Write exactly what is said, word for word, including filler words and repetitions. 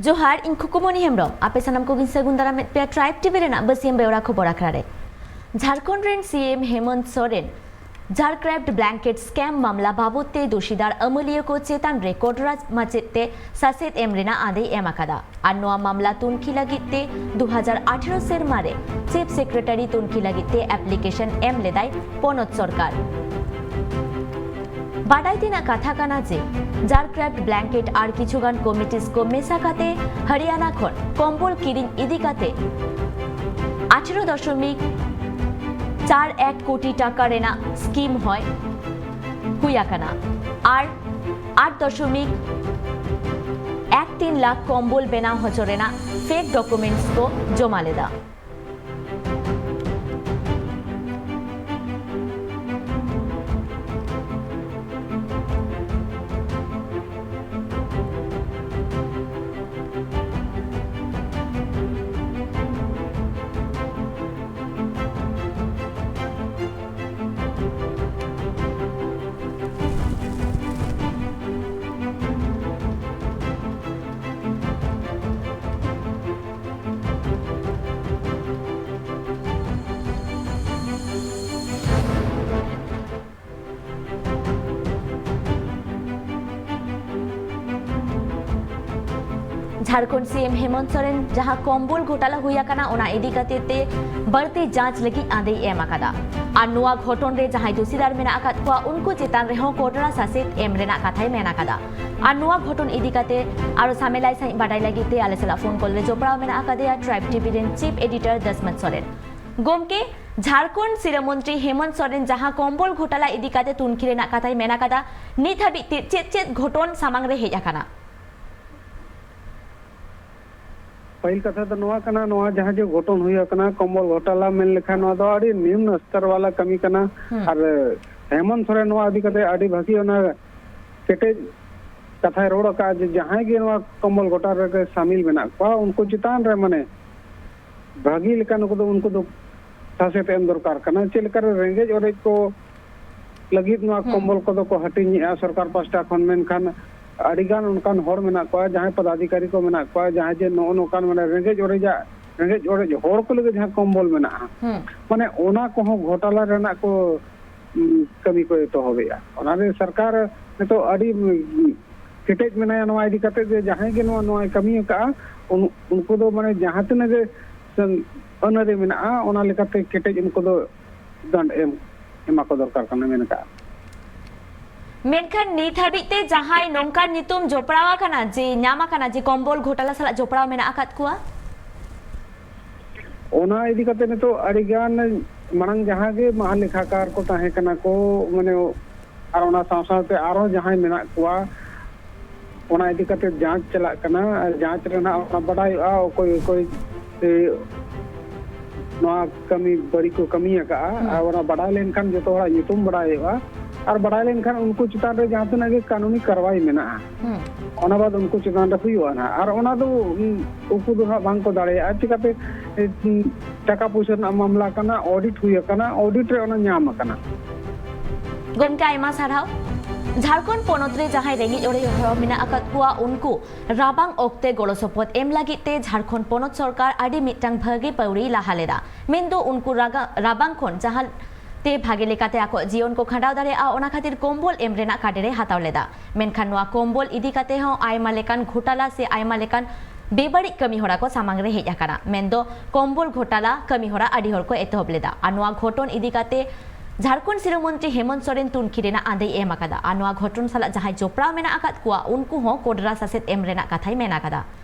ᱡᱚᱦᱟᱨ, ᱤᱧ ᱠᱷᱩᱠᱩᱢᱚᱱᱤ ᱦᱮᱢᱵᱨᱚᱢ᱾ ᱟᱯᱮ ᱥᱟᱱᱟᱢ ᱠᱚᱜᱮᱧ ᱥᱟᱹᱜᱩᱱ ᱫᱟᱨᱟᱢᱮᱫ ᱯᱮᱭᱟ ᱴᱨᱟᱭᱤᱵᱽ ᱴᱤᱵᱷᱤ ᱨᱮᱱᱟᱜ ᱵᱟᱹᱥᱤᱭᱟᱹᱢ ᱵᱮᱣᱨᱟ ᱠᱷᱚᱵᱚᱨ ᱟᱠᱷᱲᱟ ᱨᱮ᱾ ᱡᱷᱟᱲᱠᱷᱚᱸᱰ ᱨᱮᱱ ᱥᱤ ᱮᱢ ᱦᱮᱢᱚᱱᱛ ᱥᱚᱨᱮᱱ ᱡᱷᱟᱲᱠᱨᱟᱯᱴ ᱵᱞᱮᱝᱠᱮᱴ ᱥᱠᱮᱢ ᱢᱟᱢᱞᱟ ᱵᱟᱵᱚᱫ ᱛᱮ ᱫᱳᱥᱤᱫᱟᱨ ᱟᱹᱢᱟᱹᱞᱤᱭᱟᱹ ᱠᱚ ᱪᱮᱛᱟᱱ ᱨᱮ ᱠᱚᱰᱨᱟ ᱢᱟᱪᱮᱫ ᱛᱮ ᱥᱟᱥᱮᱛ ᱮᱢ ᱨᱮᱱᱟᱜ ᱟᱸᱫᱮᱭ ᱮᱢ ᱟᱠᱟᱫᱟ᱾ ᱟᱨ ᱱᱚᱣᱟ ᱢᱟᱢᱞᱟ ᱛᱩᱱᱠᱷᱤ ᱞᱟᱹᱜᱤᱫ ᱛᱮ ᱫᱩ ᱦᱟᱡᱟᱨ ᱟᱴᱷᱮᱨᱚ ᱥᱮᱨᱢᱟ ᱨᱮ ᱪᱤᱯ ᱥᱮᱠᱨᱮᱴᱟᱨᱤ ᱛᱩᱱᱠᱷᱤ ᱞᱟᱹᱜᱤᱫ ᱛᱮ ᱮᱯᱞᱤᱠᱮᱥᱚᱱ ᱮᱢ ᱞᱮᱫᱟᱭ ᱯᱚᱱᱚᱛ ᱥᱚᱨᱠᱟᱨ᱾ ᱵᱟᱰᱟᱭ ᱛᱮᱱᱟᱜ ᱠᱟᱛᱷᱟ ᱠᱟᱱᱟ ᱡᱮ, ᱡᱷᱟᱲᱠᱨᱟᱯᱴ ᱵᱞᱮᱝᱠᱮᱴ ᱟᱨ ᱠᱤᱪᱷᱩ ᱜᱟᱱ ᱠᱚᱢᱤᱴᱤᱥ ᱠᱚ ᱢᱮᱥᱟ ᱠᱟᱛᱮ ᱦᱚᱨᱤᱭᱟᱱᱟ ᱠᱷᱚᱱ ᱠᱚᱢᱵᱚᱞ ᱠᱤᱨᱤᱧ ᱤᱫᱤ ᱠᱟᱛᱮ ᱟᱴᱷᱮᱨᱚ ᱫᱚᱥᱚᱢᱤᱠ ᱪᱟᱨ ᱮᱠ ᱠᱳᱴᱤ ᱴᱟᱠᱟ ᱨᱮᱱᱟᱜ ᱥᱠᱤᱢ ᱦᱚᱸᱭ ᱦᱩᱭ ᱟᱠᱟᱱᱟ᱾ ᱟᱨ ᱟᱴ ᱫᱚᱥᱚᱢᱤᱠ ᱮᱠ ᱛᱤᱱ ᱞᱟᱠᱷ ᱠᱚᱢᱵᱚᱞ ᱵᱮᱱᱟᱣ ᱦᱚᱪᱚ ᱨᱮᱱᱟᱜ ᱯᱷᱮᱠ ᱰᱚᱠᱩᱢᱮᱱᱴᱥ ᱠᱚ ᱡᱚᱢᱟ ᱞᱮᱫᱟ᱾ ᱡᱷᱟᱲᱠᱷᱚᱸᱰ ᱥᱤ ᱮᱢ ᱦᱮᱢᱚᱱᱛ ᱥᱚᱨᱮᱱ ᱡᱟᱦᱟᱸ ᱠᱚᱢᱵᱚᱞ ᱜᱷᱚᱴᱟᱞᱟ ᱦᱩᱭ ᱟᱠᱟᱱᱟ, ᱚᱱᱟ ᱤᱫᱤ ᱠᱟᱛᱮ ᱛᱮ ᱵᱟᱹᱲᱛᱤ ᱡᱟᱸᱪ ᱞᱟᱹᱜᱤᱫ ᱟᱸᱫᱮᱭ ᱮᱢ ᱟᱠᱟᱫᱟ᱾ ᱟᱨ ᱱᱚᱣᱟ ᱜᱷᱚᱴᱚᱱ ᱨᱮ ᱡᱟᱦᱟᱸᱭ ᱫᱳᱥᱤᱫᱟᱨ ᱢᱮᱱᱟᱜ ᱟᱠᱟᱫ ᱠᱚᱣᱟ, ᱩᱱᱠᱩ ᱪᱮᱛᱟᱱ ᱨᱮᱦᱚᱸ ᱠᱚᱰᱨᱟ ᱥᱟᱥᱮᱛ ᱮᱢ ᱨᱮᱱᱟᱜ ᱠᱟᱛᱷᱟᱭ ᱢᱮᱱ ᱟᱠᱟᱫᱟ᱾ ᱟᱨ ᱱᱚᱣᱟ ᱜᱷᱚᱴᱚᱱ ᱤᱫᱤ ᱠᱟᱛᱮ ᱟᱨᱚ ᱥᱟᱢᱮᱞᱟᱭ ᱥᱟᱺᱦᱤᱡ ᱵᱟᱰᱟᱭ ᱞᱟᱹᱜᱤᱫ ᱛᱮ ᱟᱞᱮ ᱥᱟᱞᱟᱜ ᱯᱷᱳᱱ ᱠᱚᱞ ᱨᱮ ᱡᱚᱯᱲᱟᱣ ᱢᱮᱱᱟᱜ ᱟᱠᱟᱫᱮᱭᱟ ᱴᱨᱟᱭᱤᱵᱽ ᱴᱤᱵᱷᱤ ᱨᱮᱱ ᱪᱤᱯ ᱮᱰᱤᱴᱚᱨ ᱫᱚᱥᱢᱚᱛ ᱥᱚᱨᱮᱱ᱾ ᱜᱚᱢᱠᱮ, ᱡᱷᱟᱲᱠᱷᱚᱸᱰ ᱥᱤᱨᱟᱹ ᱢᱚᱱᱛᱨᱤ ᱦᱮᱢᱚᱱᱛ ᱥᱚᱨᱮᱱ ᱡᱟᱦᱟᱸ ᱠᱚᱢᱵᱚᱞ ᱜᱷᱚᱴᱟᱞᱟ ᱤᱫᱤ ᱠᱟᱛᱮ ᱛᱩᱱᱠᱷᱤ ᱨᱮᱱᱟᱜ ᱠᱟᱛᱷᱟᱭ ᱢᱮᱱ ᱟᱠᱟᱫᱟ, ᱱᱤᱛ ᱦᱟᱹᱵᱤᱡ ᱛᱮ ᱪᱮᱫ ᱪᱮᱫ ᱜᱷᱚᱴᱚᱱ ᱥᱟᱢᱟᱝ ᱨᱮ ᱦᱮᱡ ᱟᱠᱟᱱᱟ? ᱯᱟᱹᱦᱤᱞ ᱠᱟᱛᱷᱟ ᱫᱚ ᱱᱚᱣᱟ ᱠᱟᱱᱟ, ᱱᱚᱣᱟ ᱡᱟᱦᱟᱸ ᱡᱮ ᱜᱷᱚᱴᱚᱱ ᱦᱩᱭ ᱟᱠᱟᱱᱟ, ᱠᱚᱢᱵᱚᱞ ᱜᱷᱚᱴᱟᱞᱟ ᱢᱮᱱ ᱞᱮᱠᱷᱟᱱ ᱱᱚᱣᱟ ᱫᱚ ᱟᱹᱰᱤ ᱱᱤᱢᱱ ᱥᱛᱚᱨ ᱵᱟᱞᱟ ᱠᱟᱹᱢᱤ ᱠᱟᱱᱟ᱾ ᱦᱩᱸ᱾ ᱟᱨ ᱦᱮᱢᱚᱱᱛ ᱥᱚᱨᱮᱱ ᱱᱚᱣᱟ ᱤᱫᱤ ᱠᱟᱛᱮ ᱟᱹᱰᱤ ᱵᱷᱟᱹᱜᱤ ᱚᱱᱟ ᱠᱮᱴᱮᱡ ᱠᱟᱛᱷᱟᱭ ᱨᱚᱲ ᱟᱠᱟᱫᱼᱟ ᱡᱮ ᱡᱟᱦᱟᱸᱭ ᱜᱮ ᱱᱚᱣᱟ ᱠᱚᱢᱵᱚᱞ ᱜᱷᱚᱴᱟᱞᱟ ᱨᱮ ᱥᱟᱢᱤᱞ ᱢᱮᱱᱟᱜ ᱠᱚᱣᱟ, ᱩᱱᱠᱩ ᱪᱮᱛᱟᱱ ᱨᱮ ᱢᱟᱱᱮ ᱵᱷᱟᱹᱜᱤ ᱞᱮᱠᱟ ᱱᱩᱠᱩ ᱫᱚ, ᱩᱱᱠᱩ ᱫᱚ ᱥᱟᱥᱮᱛ ᱮᱢ ᱫᱚᱨᱠᱟᱨ ᱠᱟᱱᱟ᱾ ᱪᱮᱫ ᱞᱮᱠᱟᱨᱮ ᱨᱮᱸᱜᱮᱡ ᱚᱨᱮᱡ ᱠᱚ ᱞᱟᱹᱜᱤᱫ ᱱᱚᱣᱟ ᱦᱩᱸ᱾ ᱠᱚᱢᱵᱚᱞ ᱠᱚᱫᱚ ᱠᱚ ᱦᱟᱹᱴᱤᱧᱮᱜᱼᱟ ᱥᱚᱨᱠᱟᱨ ᱯᱟᱥᱴᱟ ᱠᱷᱚᱱ, ᱢᱮᱱᱠᱷᱟᱱ ᱟᱹᱰᱤ ᱜᱟᱱ ᱚᱱᱠᱟᱱ ᱦᱚᱲ ᱢᱮᱱᱟᱜ ᱠᱚᱣᱟ, ᱡᱟᱦᱟᱸᱭ ᱯᱚᱫᱟᱫᱷᱤᱠᱟᱨᱤ ᱠᱚ ᱢᱮᱱᱟᱜ ᱠᱚᱣᱟ, ᱡᱟᱦᱟᱸᱭ ᱡᱮ ᱱᱚᱜᱼᱚ ᱱᱚᱝᱠᱟᱱ ᱢᱟᱱᱮ ᱨᱮᱸᱜᱮᱡ ᱚᱨᱮᱡᱟᱜ, ᱨᱮᱸᱜᱮᱡ ᱚᱨᱮᱡ ᱦᱚᱲ ᱠᱚ ᱞᱟᱹᱜᱤᱫ ᱡᱟᱦᱟᱸ ᱠᱚᱢᱵᱚᱞ ᱢᱮᱱᱟᱜᱼᱟ, ᱦᱩᱸ᱾ ᱢᱟᱱᱮ ᱚᱱᱟ ᱠᱚᱦᱚᱸ ᱜᱷᱚᱴᱟᱞᱟ ᱨᱮᱱᱟᱜ ᱠᱚ, ᱩᱸ, ᱠᱟᱹᱢᱤ ᱠᱚ ᱮᱛᱚᱦᱚᱵᱮᱜᱼᱟ᱾ ᱚᱱᱟᱨᱮ ᱥᱚᱨᱠᱟᱨ ᱱᱤᱛᱚᱜ ᱟᱹᱰᱤ, ᱩᱸ, ᱠᱮᱴᱮᱡ ᱢᱮᱱᱟᱭᱟ ᱱᱚᱣᱟ ᱤᱫᱤ ᱠᱟᱛᱮ ᱡᱮ ᱡᱟᱦᱟᱸᱭ ᱜᱮ ᱱᱚᱣᱟ, ᱱᱚᱣᱟᱭ ᱠᱟᱹᱢᱤ ᱟᱠᱟᱫᱼᱟ, ᱩᱱ-, ᱩᱱᱠᱩ ᱫᱚ ᱢᱟᱱᱮ ᱡᱟᱦᱟᱸ ᱛᱤᱱᱟᱹᱜ ᱜᱮ ᱥᱮᱱ ᱟᱹᱱ ᱟᱹᱨᱤ ᱢᱮᱱᱟᱜᱼᱟ, ᱚᱱᱟ ᱞᱮᱠᱟᱛᱮ ᱠᱮᱴᱮᱡ ᱩᱱᱠᱩ ᱫᱚ ᱫᱟᱱᱰ ᱮᱢ, ᱮᱢᱟ ᱠᱚ ᱫᱚᱨᱠᱟᱨ ᱠᱟᱱᱟ ᱢᱮᱱ ᱟᱠᱟᱫᱼᱟ᱾ ᱢᱮᱱᱠᱷᱟᱱ ᱱᱤᱛ ᱦᱟᱹᱵᱤᱡ ᱛᱮ ᱡᱟᱦᱟᱸᱭ ᱱᱚᱝᱠᱟᱱ ᱧᱩᱛᱩᱢ ᱡᱚᱯᱲᱟᱣ ᱟᱠᱟᱱᱟ ᱡᱮ ᱧᱟᱢ ᱟᱠᱟᱱᱟ ᱡᱮ ᱠᱚᱢᱵᱚᱞ ᱜᱷᱚᱴᱟᱞᱟ ᱥᱟᱞᱟᱜ ᱡᱚᱯᱲᱟᱣ ᱢᱮᱱᱟᱜ ᱟᱠᱟᱫ ᱠᱚᱣᱟ? ᱚᱱᱟ ᱤᱫᱤ ᱠᱟᱛᱮ ᱱᱤᱛᱚᱜ ᱟᱹᱰᱤ ᱜᱟᱱ ᱢᱟᱲᱟᱝ ᱡᱟᱦᱟᱸ ᱜᱮ ᱢᱟᱦᱟ ᱞᱮᱠᱷᱟᱠᱟᱨ ᱠᱚ ᱛᱟᱦᱮᱸ ᱠᱟᱱᱟ ᱠᱚ, ᱢᱟᱱᱮ, ᱟᱨ ᱚᱱᱟ ᱥᱟᱶ ᱥᱟᱶᱛᱮ ᱟᱨᱦᱚᱸ ᱡᱟᱦᱟᱸᱭ ᱢᱮᱱᱟᱜ ᱠᱚᱣᱟ, ᱚᱱᱟ ᱤᱫᱤ ᱠᱟᱛᱮ ᱡᱟᱸᱪ ᱪᱟᱞᱟᱜ ᱠᱟᱱᱟ᱾ ᱟᱨ ᱡᱟᱸᱪ ᱨᱮ ᱱᱟᱜ ᱚᱱᱟ ᱵᱟᱰᱟᱭᱚᱜᱼᱟ ᱚᱠᱚᱭ ᱚᱠᱚᱭ, ᱮ, ᱱᱚᱣᱟ ᱠᱟᱹᱢᱤ ᱵᱟᱹᱲᱤᱡ ᱠᱚ ᱠᱟᱹᱢᱤ ᱟᱠᱟᱫᱼᱟ᱾ ᱦᱩᱸ᱾ ᱟᱨ ᱚᱱᱟ ᱵᱟᱰᱟᱭ ᱞᱮᱱᱠᱷᱟᱱ ᱡᱚᱛᱚ ᱦᱚᱲᱟᱜ ᱧᱩᱛᱩᱢ ᱵᱟᱰᱟᱭᱚᱜᱼᱟ᱾ ᱟᱨ ᱵᱟᱰᱟᱭ ᱞᱮᱱᱠᱷᱟᱱ ᱩᱱᱠᱩ ᱪᱮᱛᱟᱱ ᱨᱮ ᱡᱟᱦᱟᱸ ᱛᱤᱱᱟᱹᱜ ᱜᱮ ᱠᱟᱹᱱᱩᱱᱤ ᱠᱟᱨᱣᱟᱭ ᱢᱮᱱᱟᱜᱼᱟ, ᱦᱩᱸ᱾ ᱚᱱᱟ ᱵᱟᱫ ᱩᱱᱠᱩ ᱪᱮᱛᱟᱱ ᱨᱮ ᱦᱩᱭᱩᱜᱼᱟ ᱱᱟᱦᱟᱜ᱾ ᱟᱨ ᱚᱱᱟ ᱫᱚ, ᱩᱸ, ᱩᱱᱠᱩ ᱫᱚ ᱱᱟᱦᱟᱜ ᱵᱟᱝ ᱠᱚ ᱫᱟᱲᱮᱭᱟᱜᱼᱟ᱾ ᱪᱤᱠᱟᱹᱛᱮ, ᱮ, ᱩᱸ, ᱴᱟᱠᱟ ᱯᱩᱭᱥᱟᱹ ᱨᱮᱱᱟᱜ ᱢᱟᱢᱞᱟ ᱠᱟᱱᱟ, ᱚᱰᱤᱴ ᱦᱩᱭ ᱟᱠᱟᱱᱟ, ᱚᱰᱤᱴ ᱨᱮ ᱚᱱᱟ ᱧᱟᱢ ᱟᱠᱟᱱᱟ᱾ ᱜᱚᱢᱠᱮ, ᱟᱭᱢᱟ ᱥᱟᱨᱦᱟᱣ᱾ ᱡᱷᱟᱲᱠᱷᱚᱸᱰ ᱯᱚᱱᱚᱛ ᱨᱮ ᱡᱟᱦᱟᱸᱭ ᱨᱮᱸᱜᱮᱡ ᱚᱨᱮᱡ ᱦᱚᱲ ᱢᱮᱱᱟᱜ ᱟᱠᱟᱫ ᱠᱚᱣᱟ, ᱩᱱᱠᱩ ᱨᱟᱵᱟᱝ ᱚᱠᱛᱮ ᱜᱚᱲᱚ ᱥᱚᱯᱚᱦᱚᱫ ᱮᱢ ᱞᱟᱹᱜᱤᱫ ᱛᱮ ᱡᱷᱟᱲᱠᱷᱚᱸᱰ ᱯᱚᱱᱚᱛ ᱥᱚᱨᱠᱟᱨ ᱟᱹᱰᱤ ᱢᱤᱫᱴᱟᱝ ᱵᱷᱟᱹᱜᱤ ᱯᱟᱹᱣᱲᱤᱭ ᱞᱟᱦᱟ ᱞᱮᱫᱟ᱾ ᱢᱮᱱᱫᱚ ᱩᱱᱠᱩ ᱨᱟᱜᱟ-, ᱨᱟᱵᱟᱝ ᱠᱷᱚᱱ ᱡᱟᱦᱟᱸ ᱛᱮ ᱵᱷᱟᱜᱮ ᱞᱮᱠᱟᱛᱮ ᱟᱠᱚᱣᱟᱜ ᱡᱤᱭᱚᱱ ᱠᱚ ᱠᱷᱟᱸᱰᱟᱣ ᱫᱟᱲᱮᱭᱟᱜᱼᱟ, ᱚᱱᱟ ᱠᱷᱟᱹᱛᱤᱨ ᱠᱚᱢᱵᱚᱞ ᱮᱢ ᱨᱮᱱᱟᱜ ᱠᱟᱰᱮᱨᱮ ᱦᱟᱛᱟᱣ ᱞᱮᱫᱟ᱾ ᱢᱮᱱᱠᱷᱟᱱ ᱱᱚᱣᱟ ᱠᱚᱢᱵᱚᱞ ᱤᱫᱤ ᱠᱟᱛᱮ ᱦᱚᱸ ᱟᱭᱢᱟ ᱞᱮᱠᱟᱱ ᱜᱷᱚᱴᱟᱞᱟ ᱥᱮ ᱟᱭᱢᱟ ᱞᱮᱠᱟᱱ ᱵᱮᱵᱟᱹᱲᱤᱡ ᱠᱟᱹᱢᱤ ᱦᱚᱨᱟ ᱠᱚ ᱥᱟᱢᱟᱝ ᱨᱮ ᱦᱮᱡ ᱟᱠᱟᱱᱟ᱾ ᱢᱮᱱᱫᱚ ᱠᱚᱢᱵᱚᱞ ᱜᱷᱚᱴᱟᱞᱟ ᱠᱟᱹᱢᱤ ᱦᱚᱨᱟ ᱟᱹᱰᱤ ᱦᱚᱲ ᱠᱚ ᱮᱛᱚᱦᱚᱵ ᱞᱮᱫᱟ᱾ ᱟᱨ ᱱᱚᱣᱟ ᱜᱷᱚᱴᱚᱱ ᱤᱫᱤ ᱠᱟᱛᱮ ᱡᱷᱟᱲᱠᱷᱚᱸᱰ ᱥᱤᱨᱟᱹ ᱢᱚᱱᱛᱨᱤ ᱦᱮᱢᱚᱱᱛ ᱥᱚᱨᱮᱱ ᱛᱩᱱᱠᱷᱤ ᱨᱮᱱᱟᱜ ᱟᱸᱫᱮᱭ ᱮᱢ ᱟᱠᱟᱫᱟ᱾ ᱟᱨ ᱱᱚᱣᱟ ᱜᱷᱚᱴᱚᱱ ᱥᱟᱞᱟᱜ ᱡᱟᱦᱟᱸᱭ ᱡᱚᱯᱲᱟᱣ ᱢᱮᱱᱟᱜ ᱟᱠᱟᱫ ᱠᱚᱣᱟ, ᱩᱱᱠᱩ ᱦᱚᱸ ᱠᱚᱰᱨᱟ ᱥᱟᱥᱮᱛ ᱮᱢ ᱨᱮᱱᱟᱜ ᱠᱟᱛᱷᱟᱭ ᱢᱮᱱ ᱟᱠᱟᱫᱟ᱾